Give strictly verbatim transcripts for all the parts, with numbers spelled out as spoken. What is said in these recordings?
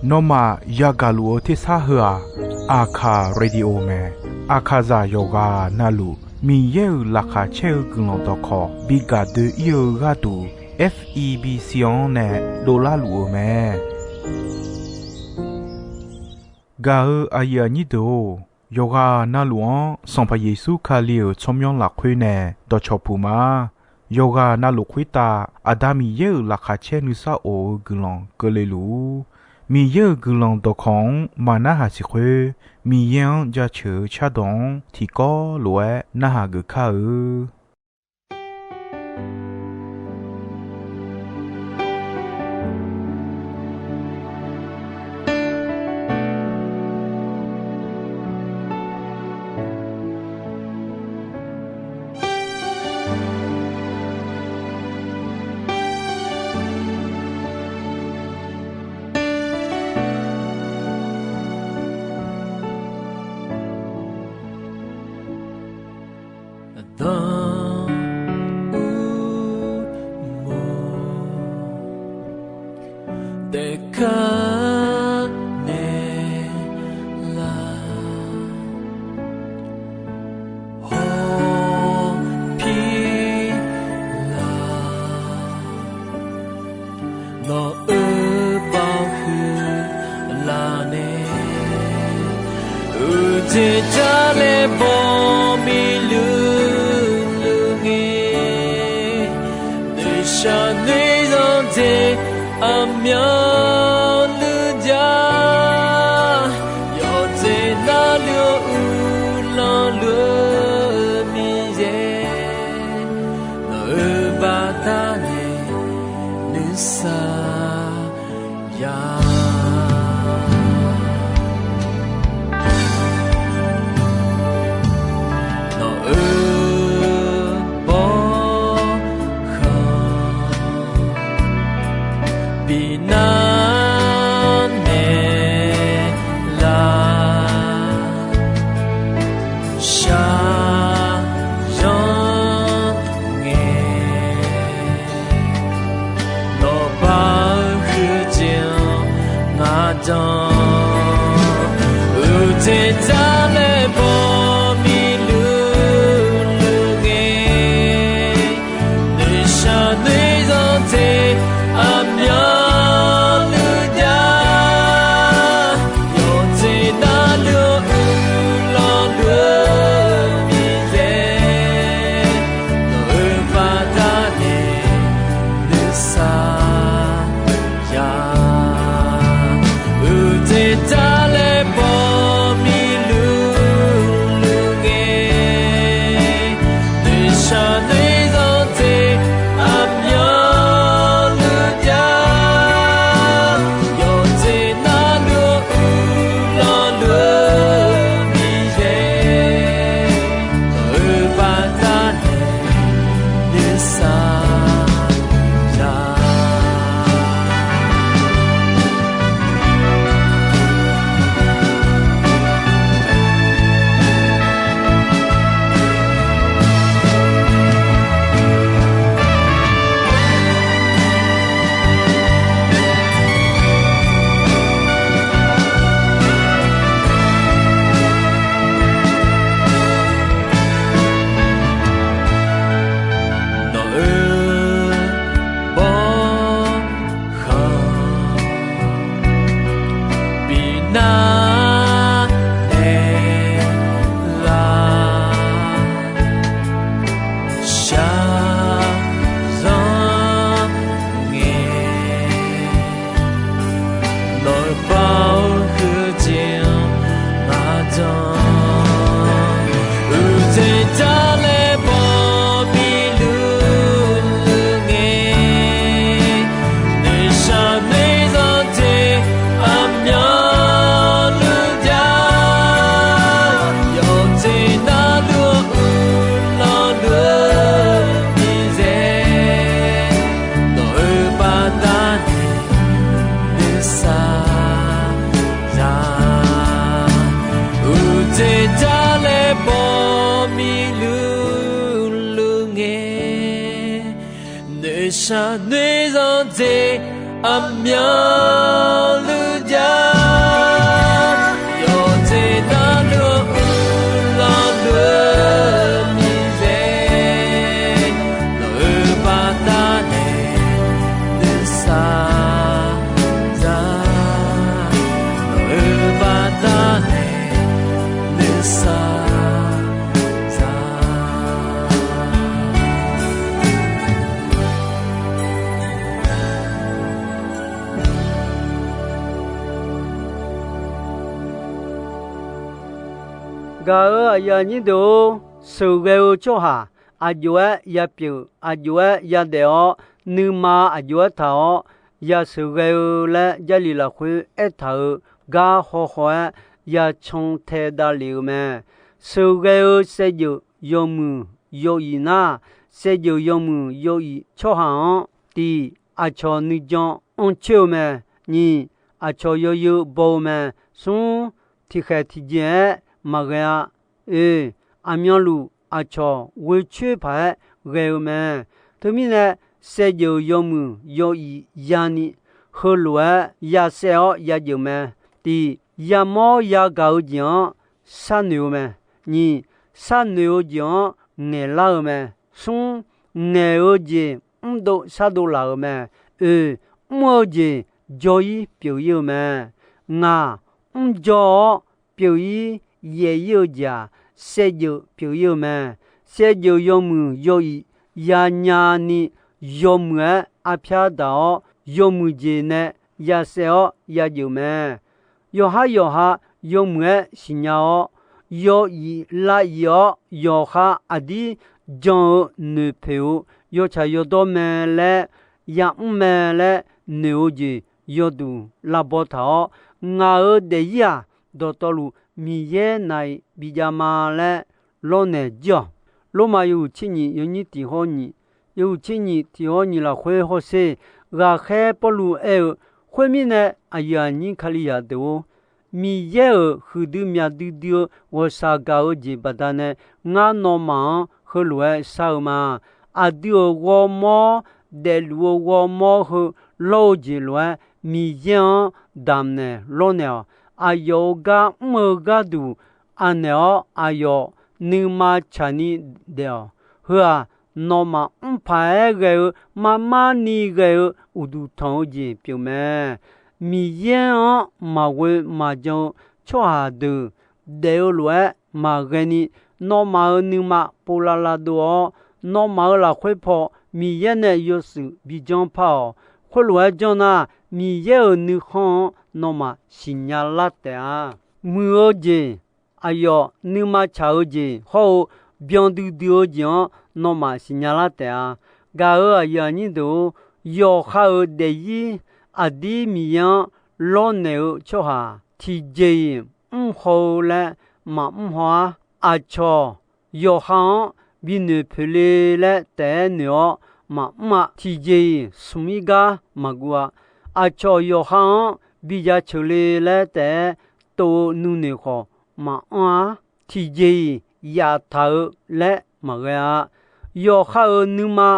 Nawmaf yagaq luf-eu tersar heu-aq, Aqkaq Radio mae. Aqkaqzaq yawqghaq navluf Miqyaer-euq laqkhaq caer-eu guiqlanq dawqkawq bi gaq doe-ir-eu gharduq, F E B C-anr nae dovlar luf-eu mae. Gaq-eu aqyuif aqnyir deuq-or, yawqghaq navluf-anr Sanqpaq Yeqsur Kali-euq tsawrmyanr lafkhoer nae dawqcawq puq ma. Yawqghaq navluf khoertav Aqda Miqyaer-euq laqkhaq caer nuisar of-eu guiqlanq keuvle luf-ur. Miqyaer-euq guiqlanq dawqkawq-anr maq narhaq siq khoer, Miqyaer-anr jaceuq-eu cardawq-anr tiqkawv lof-aer narhaq geuf kar-eu. Aqdan uqmov taef kar naeq lar, hawpir lar. Nawq-euq baoq huiqlar nae, uqcif jar laer baw miqluq luq ngae, noeqshaq noeqzanq jeq aqmyanluf jar. Yawqjeq navluf-eu uqlanq luf-eu Miqyaer, nawq-euq baqda nae nuisar ya. Nawq-euq bawrkhanq binar naeq lar, shaqzanr ngae. Nawq baoq huiqjeq-anr ngaq danq, uqcif jar laer baw miqluq luq ngae, noeqshaq noeqzanq jeq aqmyanluf jar. Yawqjeq navluf-eu uqlanq luf-eu Miqyaer, nawq-euq baqda nae nuisar ya. Uqcif jar laer baw miqluq luq ngae, noeqshaq noeqzanq jeq aqmyanluf jar. Yawqjeq navluf-eu uqlanq luf-eu Miqyaer, nawq-euq baqda nae nuisar ya. Nawq-euq bawrkhanq binar naeq lar, shaqzanr ngae. Nawq-euq baoq huiqjeq-anr ngaq danq, uqcif jar laer baw miqluq luq ngae, noeqshaq noeqzanq jeq aqmyanluf jar. Yawqjeq navluf-eu uqlanq luf-eu Miqyaer, nawq-euq baqda nae nuisar ya. Uqcif jar laer baw miqluq luq ngae, noeqshaq noeqzanq jeq Aqmyanluf ja, yawqjeq darluf-eu uiqlanq deuq Miqyaer, nawq-euq baqdanae nuisar za, nawq-euq baqdanae nuisar za. Gaq-euq aqyuif aqnyir deuq-or, sheuqghae-eu tsawrhaq aqjox-aer yapyeuf, aqjox-aer yadaef-awr, nuima aqjox-aer taq-awr, ya sheuqghae-eu laer Jarlif lafkhoer aertaq-euq gar hawhaw-aer ya cantae davlef-eu mae. Sheuqghae-eu saevdzeuf yawmuiq yawif nar, saevdzeuf yawmuiq yawif tsawrhaq-anr tiq aqcawq nuijan anrcoer-eu mae. Nyiq, aqcawq yawyeu baw-eu mae. Smr, tiqkhaeq tiqjeq-aer maqghae-a. Oe, aqmyanluf aqcawq ghoecoer paq-aer ghae-eu mae. Teumirnae, saevdzeuf yawmuiq yawif yani heulof-aer yasaev-awr yageuf mae. Tiq, yamawr yagaq-eu jeq-anr sharnoeq-eu mae. Nyiq, sharnoeq-eu jeq-anr ngaeqlar-eu mae. Smr, ngaeq-eu jeq mrdov shardov laf-euq mae. Oe, mr-eu jeq jawr-ir pyeuf-ir-eu mae. Ngaq, mrjawr-awr pyeuf-ir yaeq-ir-eu jeq-aq, saevdzeuf pyeuf-ir-eu mae. Saevdzeuf yawmuiq yawif yanya ni yawmuiq-aer arpyar daq-awr, yawmuiq jeq nae yasaev-awr yageuf mae. Yawqhar yawqha yawmuiq-aer siqnya-awr, yawif lav-ir-awr yawqha aqdir jan-eu noeqpoeq-eu yawtsaq yawdawr mae laer, yamr mae laer noeq-eu jeq yawduq lavbaw taq-awr, ngaq-euq daefzir-aq, dawqtawvluf Miqyaer naq-iq bijav ma laer lawrnaeq jir-awq. Lormav yawhuiq tser nyiq yawnyir tiq hawr nyiq, yawhuiq tser nyiq tiq hawr nyiq lafkhoer hawsher, ghaqkhaer Pawrluv aer-eu, khoermirnae, aqyuif aqnyir Kalizaq deuq-or, Miqyaer-euq huiqdui myaq duidui-eu ghawqshaq gaq-eu jeq baqdanae, ngar nawmaf-anr heulof-aer shar-eu ma. Aqdui-euq ghawrmawr, daefluf-eu ghawrmawr heu lawr-eu jeq lof-aer, Miqyaer-anr damqnaeq lawrnaeq-awq. Aqyawf-euq gar mr-eu gharduq anaeq-awr, aqyawf nuima tsaqni daef-awq. Heu-aq, nawmaf mr paq-aer ghae-eu marmar ni ghae-eu uqduq tanq-eu jeq pyeuf mae. Miqyaer-anr maqghoe maqjan-eu tsawrhaq deuq daef-eu lof-aer maqghae ni, nawmaf-euq nuima povlavlav dov-awr, nawmaf-euq lafkhoer paw Miqyaer nae yawshuif bijanr par-awq. Khoerlof-aer janr nar, Miqyaer-euq nuikhanr-anr nawmaf siqnya lar taef-a. Muiq-eu jeq, aqyawf nuima tsaq-eu jeq hawr-eu byan duidui-eu jeq-anr nawmaf siqnya lar taef-a. Gaq-euq aqyuif aqnyir deuq-or, yawqha-euq daefzir aqdir Miqyaer-anr lawrnaeq-eu tsawrhaq tiqjeq-iq mr haw-eu laer maqmr haw-ar. Aqcawq yawqha-anr binoeq poeq le laer taef-aer noeq-awr maqmr-a. Tiqjeq-iq smq-ir gar maqguv-a. Aqcawq yawqha-anr bi jaceuq le laer taef-aer tov-eu nuinoeq khawf maqanr-ar. Tiqjeq-iq yaftaq-eu laer maqghae-a. Yawqha-euq nuima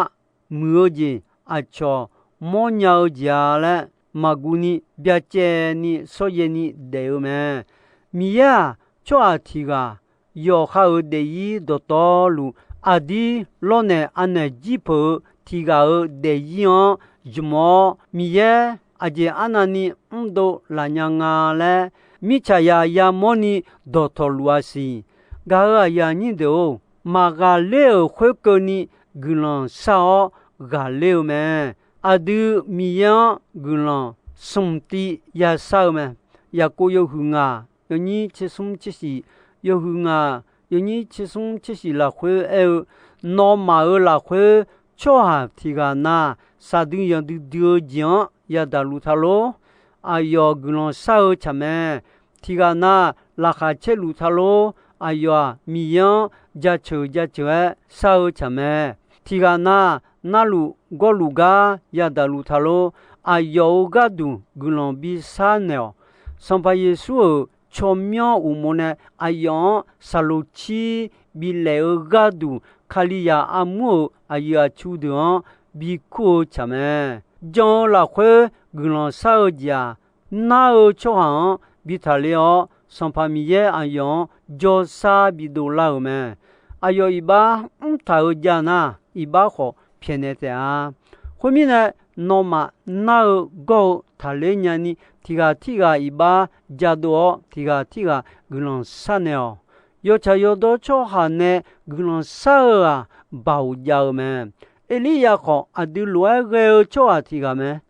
muiq-eu jeq aqcawq mawrnya-eu jeq-a laer maqguv ni byacaevni shawrjaev ni daef-eu mae. Miqyaer-aq, tsawrhaq tiq ghaq yawqha-euq daefzir dawqtawvluf aqdir lawrnaeq anaeq jir peuq-eu tiq ghaq-euq daefzir-anr zmq-awr, Miqyaer aqjeq arnavni mrdov laf nya nga laer mirtsaq yaq yamawrni dawqtawvluf-a siq. Gaq-euq aqyuif aqnyir deuq-or, maqghaqler-euq khoerkeuvni guiqlanq shar-awr ghaqler-eu mae. Aqdui Miqyaer-anr guiqlanq smq tiv yashar-eu mae. Yaqkov yawhuiq ngaq yawnyir tsersmr tsershif, yawhuiq ngaq yawnyir tsersmr tsershif lafkhoer aer-eu, nawmaf-euq lafkhoer tsawrhaq tiq ghaq na, shaqdui yanqdui dui-eu jeq-anr yadaq luf ta lor. Aqyawf guiqlanq shar-eu tsaq mae. Tiq ghaq na, laqkhaq caer luf ta lor. Aqyawf-aq, Miqyaer-anr jaceuq jaceuq-aer shar-eu tsaq mae. Tiq ghaq na, narluf gawrluf gar yadaq luf ta lor. Aqyawf-euq gharduq guiqlanq bishar naeq-awq. Sanqpaq Yeqsur-euq tsawrmyanr uqmov nae aqyawf-anr saqloq cir bilaef-eu gharduq, Kalizaq armur-euq aqyuif aqtsu deuq-anr bikur-eu tsaq mae. Jan-eu lafkhoer guiqlanq shar-eu jeq-aq, nar-eu tsawrhaq-anr bi taqler-awr, Sanqpaq Miqyaer aqyawf-anr jawrshar bidov lar-euq mae. Aqyawf iqbax mrtaq-eu jav nar, iqbax khawf pyaeqnaeq taef-a. Khoermirnae, nawmaf nar-eu gawr-eu taqler nyani, tiq ghaq tirghaq iqbax jadov-awr, tiq ghaq tirghaq guiqlanq sharnaeq-awq. Yawtsaq yawdawr tsawrhaq nae guiqlanq shar-eu-aq, baoq jav-eu mae. Erliryav khawf, aqdui lof-aer ghae-eu tsawrhaq tiq ghaq mae.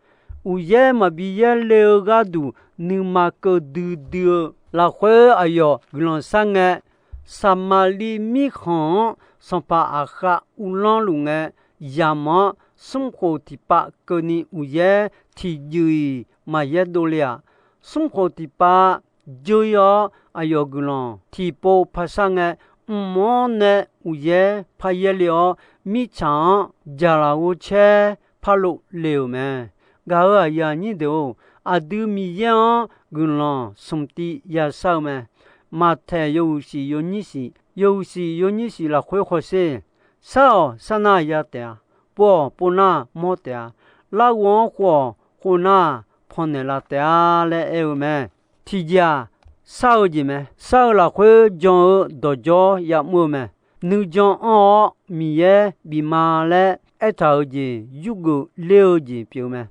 Uqyaer maqbi yaerle-eu gharduq nuima keuv duidui-eu lafkhoer aqyawf guiqlanq shar ngae, Saqmaqliv mirkhanq-anr sanqpaq Aqkhav uvlanr luf ngae, yamq-anr smrkhof tiqpav keuvni uqyaer tiqjuif-iq maqyaer dovle-aq, smrkhof tiqpav jeur-ir-awr, aqyawf guiqlanq tiqpov paqshar ngae, mq-anr nae uqyaer paryaer le-awr, mirtsaq-anr jaqlaf ghovcaer parlov le-euq mae. Gaq-euq aqyuif aqnyir deuq-or, aqdui Miqyaer-anr guiqlanq smq tiv yashar-eu mae. Maqtaeq yawhuiq shif yawnyir shif, yawhuiq shif yawnyir shif lafkhoer hawsher, Shar-awq, sharnar ya taef-a. Pov-awq, povnar mawr taef-a. Larghov-anr khov-awq, khovnar pannaeq laf taef-a laer aer-eu mae. Tiqjeq-aq, shar-eu jeq mae. Shar-eu lafkhoer jan-eu dawqjawr yamr-eu mae. Nuijan anr-awr Miqyaer bif ma laer aertaq-euq jeq yurgeuf ler-eu jeq pyeuf-eu mae.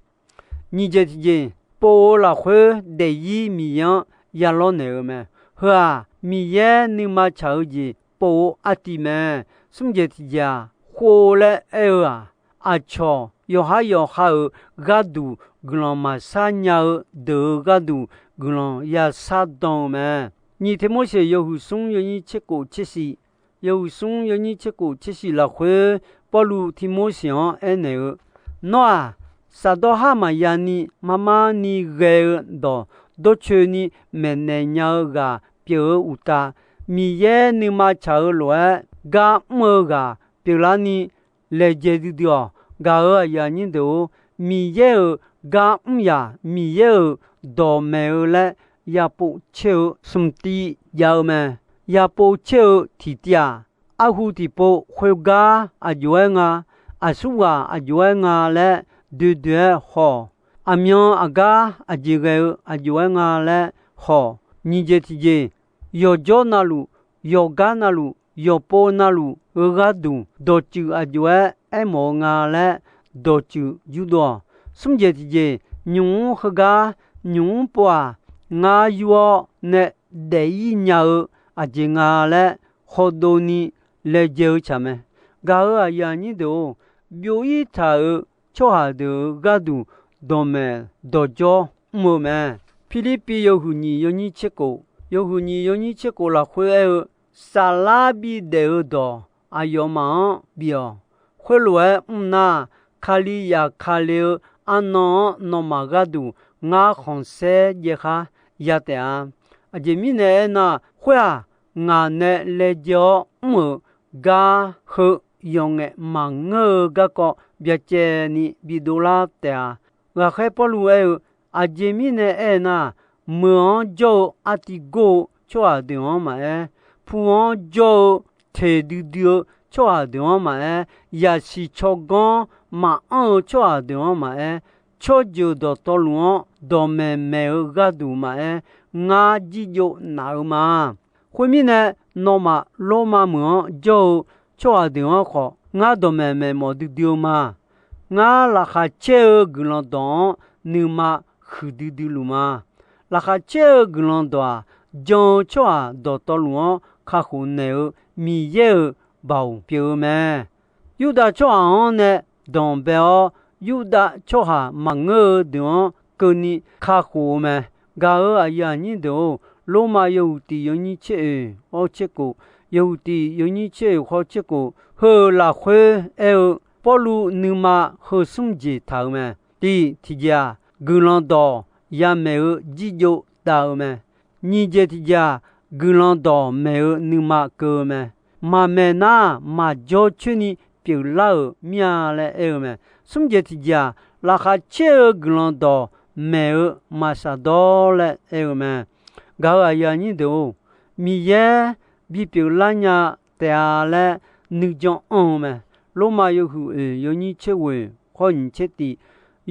Nyiq jeq tiqjeq, pov-eu lafkhoer daefzir Miqyaer-anr yalawr naeq-eu mae. Heu-aq, Miqyaer nuima tsaq-eu jeq pov-eu artiv mae. Smr jeq tiqjeq-aq, khov laer aer-eu-aq, aqcawq yawqhar yawqha-euq gharduq guiqlanq maqshar nya-eu deuq-euq gharduq guiqlanq yashar dan-eu mae. Nyiq Tirmorseq yawhuiq smr yawnyir tserkhof tsershif, yawhuiq smr yawnyir tserkhof tsershif lafkhoer Pawrluv Tirmorseq-anr aernaeq-eu, Nawr-aq, shafdawr har maqya ni mar mar ni ghae-eu dawq dawrcoeni maeqnaeq nya-eu ghaq pyeuf-eu uqtav, Miqyaer nuima tsaq-eu lof-aer gar mr-eu ghaq pyeuflarni laejae duidui-awq. Gaq-euq aqyuif aqnyir deuq-or, Miqyaer-euq gar mr yaq, Miqyaer-euq dawqmaeq-eu laer yapov caer-eu smq tiv jav-eu mae. Yapov caer-eu tiqtiv-aq, arhu tiqpov khoergar aqjox-aer nga, aqsurghaq aqjox-aer nga laer doedoe-aer haw-awq. Aqmyan aqgar aqjeq ghae-eu aqjox-aer nga laer haw-awq. Nyiq jeq tiqjeq, yawqjawr navluf, yawqgar navluf, yawqpov navluf-eu gharduq dawqtsuif aqjox-aer aermawf-eu nga laer dawqtsuif yurdov-awq. Smr jeq tiqjeq, nymq mr heugar nymq mr pov-aq, ngar yur-awr nae daef-ir nya-eu aqjeq nga laer hawdov ni laejae-eu tsaq mae. Gaq-euq aqyuif aqnyir deuq-or, byov-ir taq-euq tsawrhaq deuq-euq gharduq dawqmaeq dawqjawr mr-eu mae. Pirlirpiv yawhuiq nyiq yawnyir tserkhof, yawhuiq nyiq yawnyir tserkhof lafkhoer aer-eu, Saflar bidaef-eu dawq aqyawfmaf-anr bif-awq. Khoerlof-aer mr nar, Kali zafkale-eu arnan-anr nawmaf gharduq ngar khanqsaer jaev khar ya taef-a. Aqjeq mirnae aernar, khoer-aq, ngaq nae laejae-awr mr-euq gar heu yawqngaef maqngeur-eu garkawv byacaevni bidov lar taef-a. Ghaqkhaer Pawrluv aer-eu, Aqjeq mirnae aernar, meuq-anr jawr-eu artiv gor-eu tsawrhaq deuq-anr maqaer, pu-anr jawr-eu teq duidui-eu tsawrhaq deuq-anr maqaer, yaqsiq tsawrganr maqanr-eu tsawrhaq deuq-anr maqaer, tsawrjeuq dawqtawvluf-anr dawqmaeq maeq-eu gharduq maqaer, ngar jirjov naf-eu ma. Khoermirnae, nawmaf Lormav meuq-anr jawr-eu tsawrhaq deuq-anr khawf, ngar dawqmaeq maeqmawf duidui-eu ma. Ngar laqkhaq caer-eu guiqlanq dawq-anr nuima huiqdui dui luf ma. Laqkhaq caer-eu guiqlanq dawq-aq, jan-eu tsawrhaq dawqtawvluf-anr kakhof naeq-eu Miqyaer-euq baoq pyeuf-eu mae. Yurdav tsawrhaq-anr nae danqbae-awr, Yurdav tsawrhaq maqngeur-eu deuq-anr keuvni kakhof-eu mae. Gaq-euq aqyuif aqnyir deuq-or, Lormav yawhuiq tiq yawnyir tser oeq hawr tser khof, yawhuiq tiq yawnyir tser oeq hawr tser khof, heu-euq lafkhoer aer-eu, Pawrluv nuima heu smr jeq taq-euq mae. Tiq, tiqjeq-aq, guiqlanq dawq yamaeq-eu jirjov dav-eu mae. Nyiq jeq tiqjeq-aq, guiqlanq dawq maeq-eu nuima keuv-eu mae. Maqmaeq nar, maqjawr coerni pyeuflar-euq mir-a laer aer-eu mae. Smr jeq tiqjeq-aq, laqkhaq caer-eu guiqlanq dawq maeq-eu maqsaqdawr laer aer-eu mae. Gaq-euq aqyuif aqnyir deuq-or, Miqyaer bipyeuf lar nya taef-a laer nuijan anr-eu mae. Lormav yawhuiq oeq yawnyir tser ghoeq hawr nyiq tser tiq,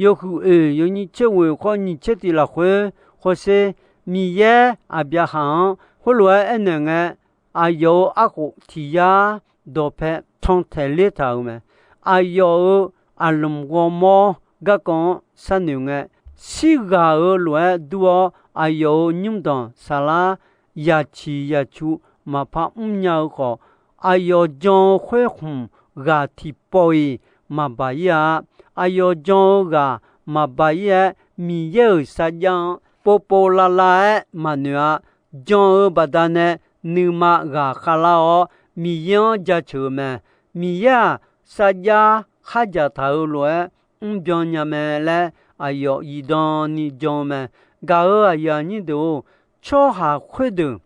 yawhuiq oeq yawnyir tser ghoeq khawf nyiq tser tiq lafkhoer hawsher, Miqyaer Aqbyaqhaq-anr khoerlof-aer aernaeq ngae, aqyawf-euq arkhof tiq yar dawqpae tantaeq ler taq-euq mae. Aqyawf-euq aqlmq ghawrmawr garkawv-anr sharnoeq ngae, shirghaq-euq lof-aer dur-awr, aqyawf-euq nymrdanq saflar yaciq yacu maqpar mrnya-eu khawf, aqyawf jan-eu khoer khmq ghaq tiqpawf-iq maqbaq ir-a. Aqyawf jan-eu ghaq maqbaq ir-aer, Miqyaer-euq sarjax-anr povpov lavlav-aer maqnoeq-a. Jan-eu baqdanae nuima ghaq khavlar-awr, Miqyaer-anr jaceuq-eu mae. Miqyaer-aq, sarjax khardzaq taq-euq lof-aer mrbyan nya mae laer aqyawf zifdan ni jan-eu mae. Gaq-euq aqyuif aqnyir deuq-or, tsawrhaq khoerdeuq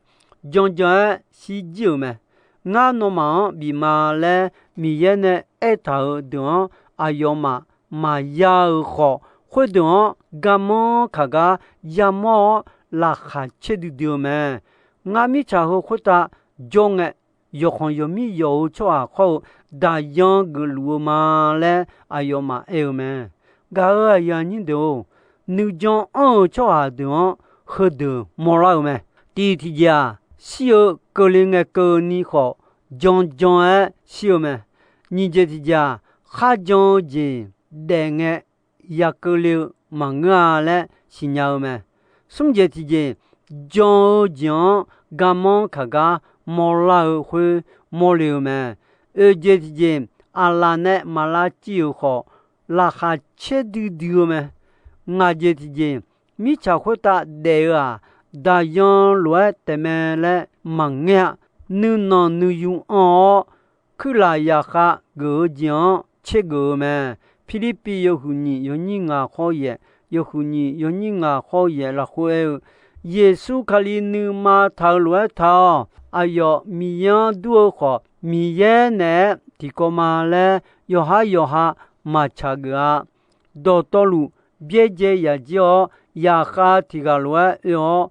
janjan-aer shirjir-euq mae. Ngar nawmaf-anr bif ma laer Miqyaer nae aertaq-euq deuq-anr aqyawfmaf maqya-euq khawf, khoerdeuq-anr garmanr kaq gar yamawr-awr laqkhaq caer duidui-eu mae. Ngar mirtsaq heu khoertav jawr ngae, yawqkhanq yawqmir yawq-eu tsawrhaq khawr-eu daqyan geufluf-eu ma laer aqyawfmaf aer-eu mae. Gaq-euq aqyuif aqnyir deuq-or, nuijan anr-eu tsawrhaq deuq-anr heudeuq mawrlar-eu mae. Tiq tiqjeq-aq, shir-eu keuvle ngae keuvni khawf, janjan-aer shir-eu mae. Nyiq jeq tiqjeq-aq, kharjan-eu jeq daef ngae ya keuvle-eu maqngeur-a laer siqnya-eu mae. Smr jeq tiqjeq, jan-eu jeq-anr garmanr kaq gar mawrlar-eu khoer mawrle-eu mae. Oeq jeq tiqjeq, aqlaf nae maq lavciv-euq khawf, laqkhaq caer duidui-eu mae. Ngaq jeq tiqjeq, mirtsaq khoertav daef-eu-aq, daqyan lof-aer taef mae laer maqngaer-a. Nuinanq nuiyu anr-awr, kuirlaf yaqkhav geuf-eu jeq-anr caergeuf-eu mae. Pirlirpiv yawhuiq nyiq yawnyir ngaq khawr yaeq, yawhuiq nyiq yawnyir ngaq khawr yaeq lafkhoer aer-eu, Yeqsur Kali nuima taq-eu lof-aer taq-awq. Aqyawf Miqyaer-anr dur-eu khawf, Miqyaer naeq-aer tiqkawv ma laer yawqhar yawqha maqtsaq geuf-a. Dawqtawvluf byaerdzae yaq jir-awr, yaqkhav tiq ghaq lof-aer oe-awr,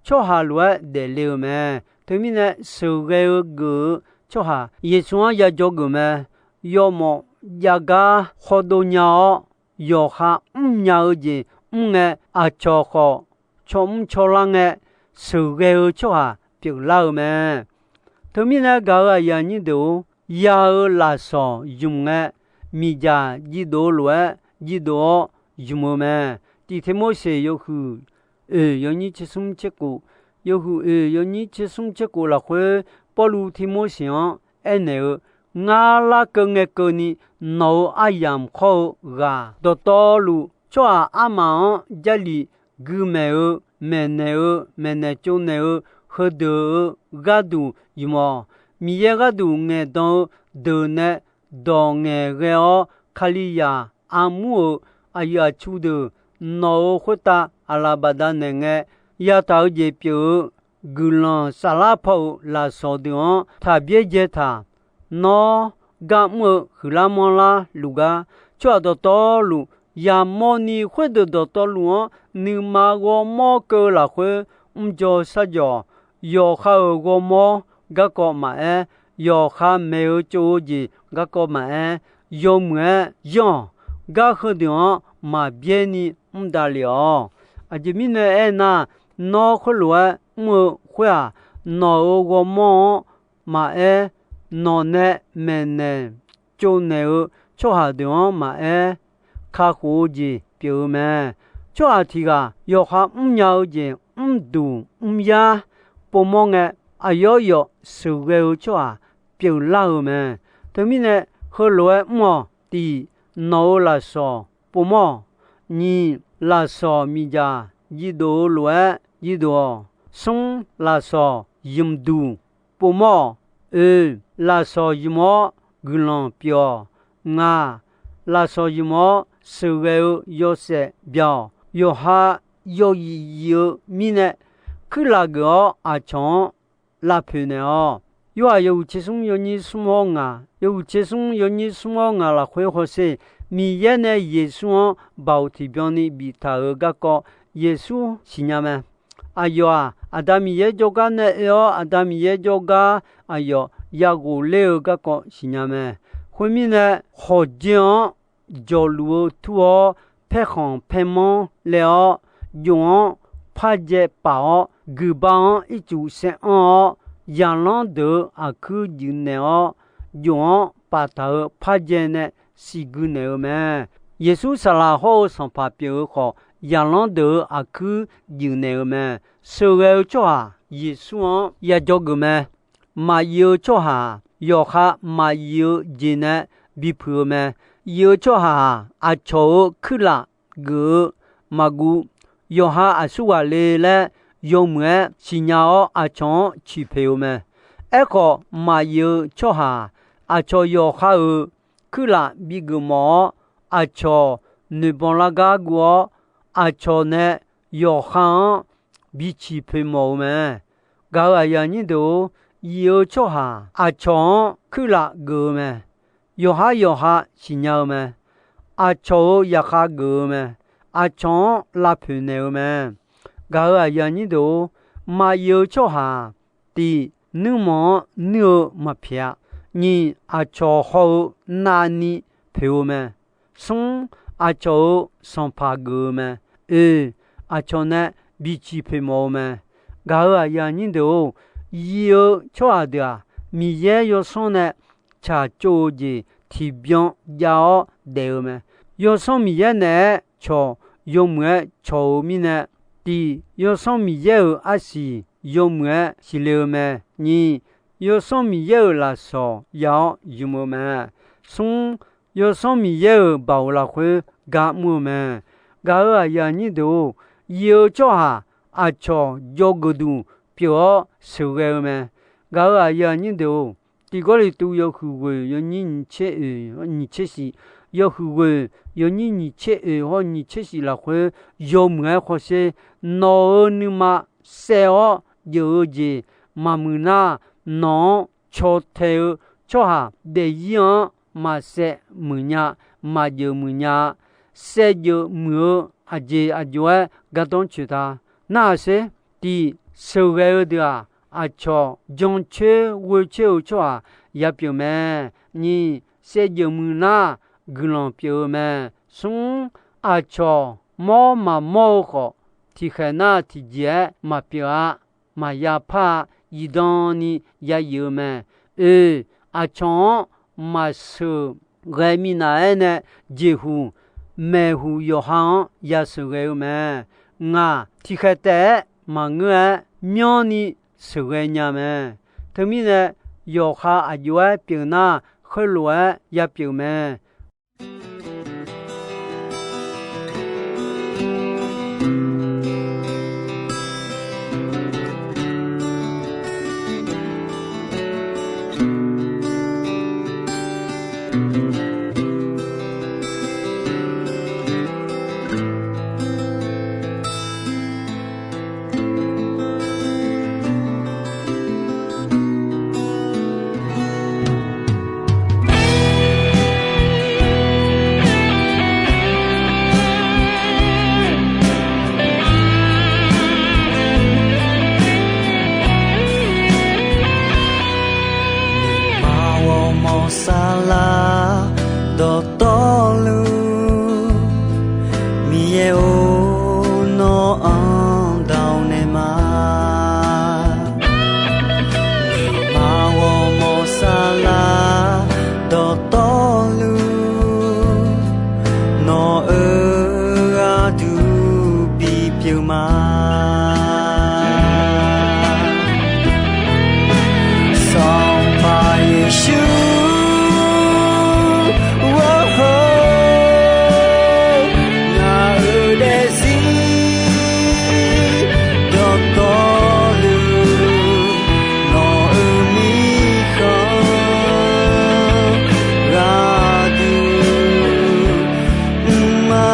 tsawrhaq lof-aer daefle-euq mae. Teumirnae, sheuqghae-eu geuf-eu tsawrhaq Yeqsur-anr yajawr geuf mae. Yawmawf jav gar khawdov nya-awr, yawqha mrnya-eu jeq mr ngae, aqcawq khawf cawmr cawlar ngae, sheuqghae-eu tsawrhaq pyeuflar-eu mae. Teumirnae gaq-euq aqyuif aqnyir deuq-or, ya-eu lafsawq ymq ngae, miqdzaq jivdov-eu lof-aer jivdov-awr ymq-eu mae. Tiq Tirmorseq yawhuiq oeq yawnyir tser smr tser kof, yawhuiq oeq yawnyir tser smr tser kof lafkhoer, Pawrluv Tirmorseq-anr aernaeq-eu, Ngar larkeuv ngae keuvni nawq-euq aryamq khawr-eu ghaq dawqtawvluf, tsawrhaq armaf-anr Jarlif gui maeq-eu, maeqnaeq-eu, maeqnaeq tsovnaeq-eu, heudeuq-eu gharduq ymq-awq. Miqyaer gharduq ngaeqdan-eu deuq nae dawq ngaeqghae-awr, Kalizaq armur-euq aqyuif aqtsu deuq nawq-euq khoertav aqlaf bafdav naeq ngae, yataq-eu jeq pyeuf-eu guiqlanq saflar paw-euq lafsawq deuq-anr taq byaerdzae taq. Nawr gar mr-eu huiqlar manrlar luf gar, tsawrhaq dawqtawvluf yamawrni khoerdeuq dawqtawvluf-anr nuima ghawrmawr keuv-eu lafkhoer mrjawr sharjawq, yawqha-euq ghawrmawr garkawv maqaer, yawqha maeq-eu tsov-eu jeq garkawv maqaer, yawmuiq-aer yanr-awq. Gar heudeuq-anr maqbyaer ni mr davlef-awq. Aqjeq mirnae aernar, nawr khoerlof-aer mr-eu khoer-aq, nawq-euq ghawrmawr-anr maqaer, nawq nae maeqnaeq tsovnaeq-eu tsawrhaq deuq-anr maqaer, kakhof-eu jeq pyeuf-eu mae. Tsawrhaq tiq ghaq yawqha mrnya-eu jeq mrduq mryar povmawr ngae, aqyawf yawf sheuqghae-eu tsawrhaq pyeuflar-euq mae. Teumirnae, heulof-aer mr-awq. Tiq, nawq-euq lafsawq povmawr-awq. Nyiq, lafsawq miqdzaq jivdov-eu lof-aer jivdov-awq. Smr, lafsawq ymqduq povmawr-awq. Oe, lafsawq ymq-awr guiqlanq pyeuf-awq. Ngaq, lafsawq ymq-awr sheuqghae-eu yawshaef bya-awq. Yawqha yawzif zif-eu mirnae, kuirlaf geuf-awr aqcawq-anr lavpoeq naeq-awq. Yorhaq yawhuiq tser smr yawnyir smr-awr ngaq, yawhuiq tser smr yawnyir smr-awr ngaq lafkhoer hawsher, Miqyaer nae Yeqsur-anr baoq tiqbyan ni biftaq-euq garkawv Yeqsur siqnya mae. Aqyawf-aq, Aqda Miqyaer jawrgar nae oe-awr, Aqda Miqyaer jawrgar aqyawf yaghof ler-eu garkawv siqnya mae. Khoermirnae, hawqjer-anr jawqluf-eu tur-awr, paerkhanq paermanr laer-awr, jov-anr parjae paf-awr, guiqba-anr ircuf saeranr-awr, zaqlanr deuq-euq aqkuir juif naeq-awr, jov-anr paftaq-euq parjae nae siqgui naeq-eu mae. Yeqsur saqlaq hawr-eu Sanqpaq pyeuf-eu khawf, zaqlanr deuq-euq aqkuir juif naeq-eu mae. Sheuqghae-eu tsawrhaq Yeqsur-anr yajawr geuf mae. Maqyif-eu tsawrhaq-aq, yawqha maqyif-eu jeq nae bipuiq-eu mae. Yif-eu tsawrhaq-aq, aqcawq-euq kuirlaf geuf-eu maqguv. Yawqha aqsurghaq le laer yawmuiq-aer siqnya-awr, aqcawq-anr ciqpoeq-eu mae. Aerkhawf, maqyif-eu tsawrhaq-aq, aqcawq yawqha-euq kuirlaf bigeuf mawf-awr, aqcawq noeqbawq lar gar guv-awr, aqcawq nae yawqha-anr biciq poeq mawf-eu mae. Gaq-euq aqyuif aqnyir deuq-or, yif-eu tsawrhaq aqcawq-anr kuirlaf geuf-eu mae. Yawqhar yawqha siqnya-eu mae. Aqcawq-euq zaqkhav geuf-eu mae. Aqcawq-anr lavpoeq naeq-eu mae. Gaq-euq aqyuif aqnyir deuq-or, maqyif-eu tsawrhaq-aq, tiq, nuirmanq-anr nuir-eu maqpyaeq-a. Nyiq, aqcawq haw-eu navni poeq-eu mae. Smr, aqcawq-euq sanqpaq geuf-eu mae. Oeq, aqcawq nae biciq poeq mawf-eu mae. Gaq-euq aqyuif aqnyir deuq-or, yif-eu tsawrhaq deuq-aq, Miqyaer yawsanr nae tsaqtsov-eu jeq tiqbyan jav-awr daef-eu mae. Yawsanr Miqyaer naeq-aer cawq yawmuiq-aer cawq-eu mirnae, tiq, yawsanr Miqyaer-euq arsiq yawmuiq-aer siqle-eu mae. Nyiq, yawsanr Miqyaer-euq lafsawq ya-awr ymq-eu mae. Smr, yawsanr Miqyaer-euq baoq lafkhoer gar mr-eu mae. Gaq-euq aqyuif aqnyir deuq-or, yif-eu tsawrhaq aqcawq jawrgeuf duq pyeuf-awr sheuqghae-eu mae. Gaq-euq aqyuif aqnyir deuq-or, Tiq Gawrliqtu yawhuiq ghoeq yawnyir nyiq tser oeq hawr nyiq tser shif, yawhuiq ghoeq yawnyir nyiq tser oeq hawr nyiq tser shif lafkhoer yawmuiq-aer khawsher, nawq-euq nuima saev-awr jeuq-eu jeq maqmuiq nar, nawq-anr caw tae-eu tsawrhaq daefzir-anr maqsaev muiqnya, maqjeuq muiqnya-a. Saevjeuq muiq-eu aqjeq aqjox-aer gardanr coeq ta. Narhaq sher, tiq, sheuqghae-eu deuq-aq, aqcawq jancoer ghoecoer-eu tsawrhaq ya pyeuf mae. Nyiq, saevjeuq muiq nar, guiqlanq pyeuf-eu mae. Smr, aqcawq mawr maqmawr-eu khawf, tiqkhaeq nar tiqjeq-aer maqpyeuf-a. Maqya par-a. Zifdan ni ya yif-eu mae. Oeq, aqcawq-anr maqsheuq ghae minav-aer nae jeqhuq maeqhuq yawqha-anr ya sheuqghae-eu mae. Ngaq, tiqkhaeq taef-aer maqngeur-aer myanrni sheuqghae nya mae. Teumirnae, yawqha aqjox-aer pyeuf nar, khoerlof-aer ya pyeuf mae. Maq ghawrmawf saflar dawqtawvluf, Miqyaer-or, nawr-anr daq-awr nae ma. Maq ghawrmawf saflar dawqtawvluf, nawq-euq gharduq bipyeuf ma. Sanqpaq Yeqsur, ngaq-euq daefzir dawqtawvluf, nawq-euq mirkhanq gharduq mr ma.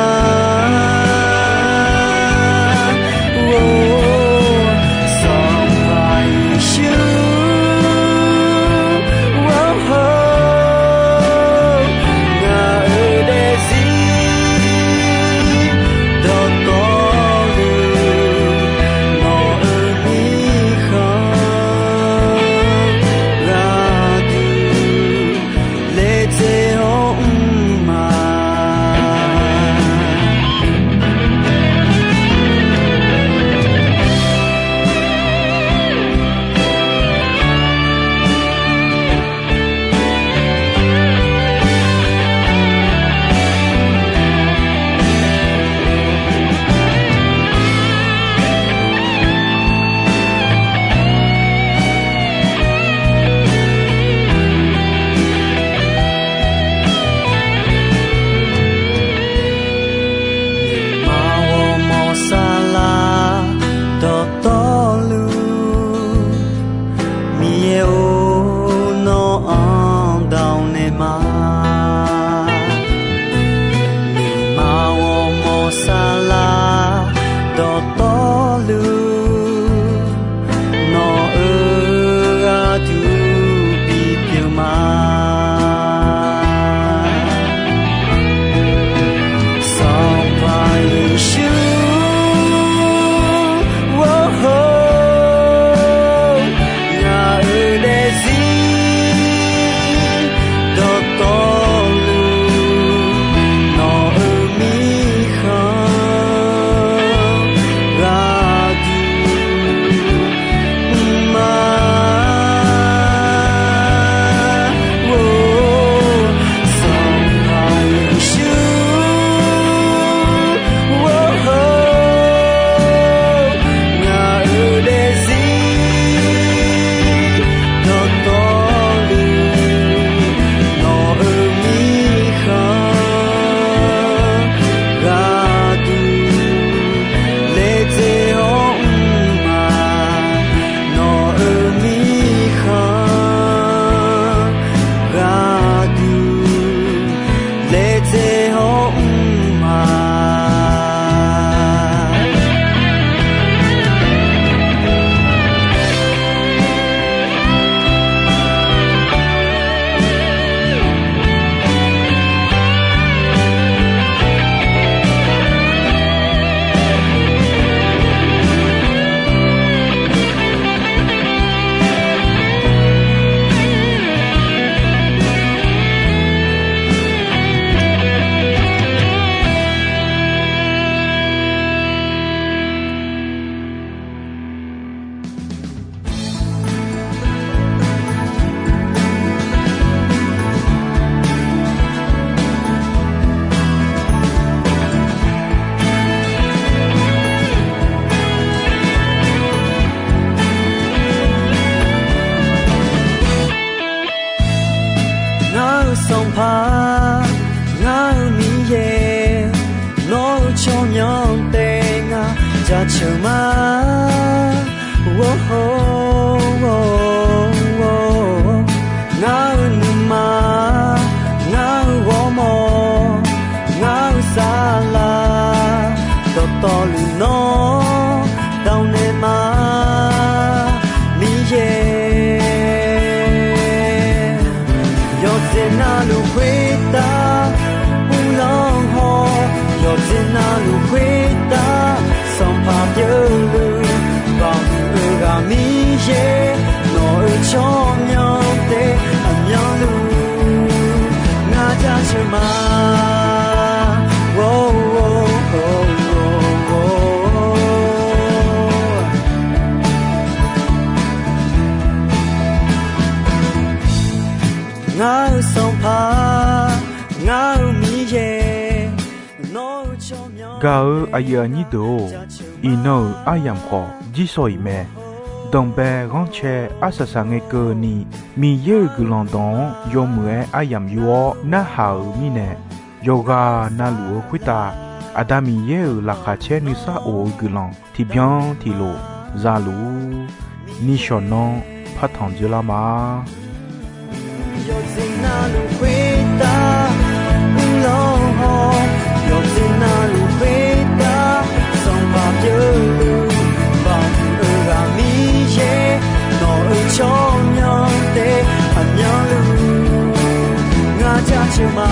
jaceuq ma. Or, ngar-eu nuima, ngar-eu ghawrmawr, ngar-eu saflar, dawqtawvluf nawr dawq naeq ma, Miqyaer. Yawqjeq navluf khoertav uvlanr haw, yawqjeq navluf khoertav sanqpaq pyeuvluf, baqhuiq-eu ghaq Miqyaer, nawq-euq tsawrmyanr taef aqmyanluf ngar jaceuq ma. Ngar-eu Sanqpaq, ngar-eu Miqyaer, nawq-eu tsawrmyanr gaq-eu aqyuif aqnyir deuq-or, iqnan-euq aryamq khawf jirsawq iq mae. Danqbae ghanrcae arsaq saq ngae keuvni, Miqyaer-euq guiqlanq dawq-anr yawmuiq-aer aryamq yor-awr narhaq-euq mirnae, yawqghaq navluf-eu khoertav Aqda Miqyaer-euq laqkhaq caer nuisar of-eu guiqlanq tiqbyan tiqlof za luf-ur. Nishawq nanr partanq dzeurlar ma. Yawqjeq navluf khoertav uvlanr haw, yawqjeq navluf khoertav sanqpaq pyeuvluf, baqhuiq-eu ghaq Miqyaer, nawq-euq tsawrmyanr taef aqmyanluf ngar jaceuq ma.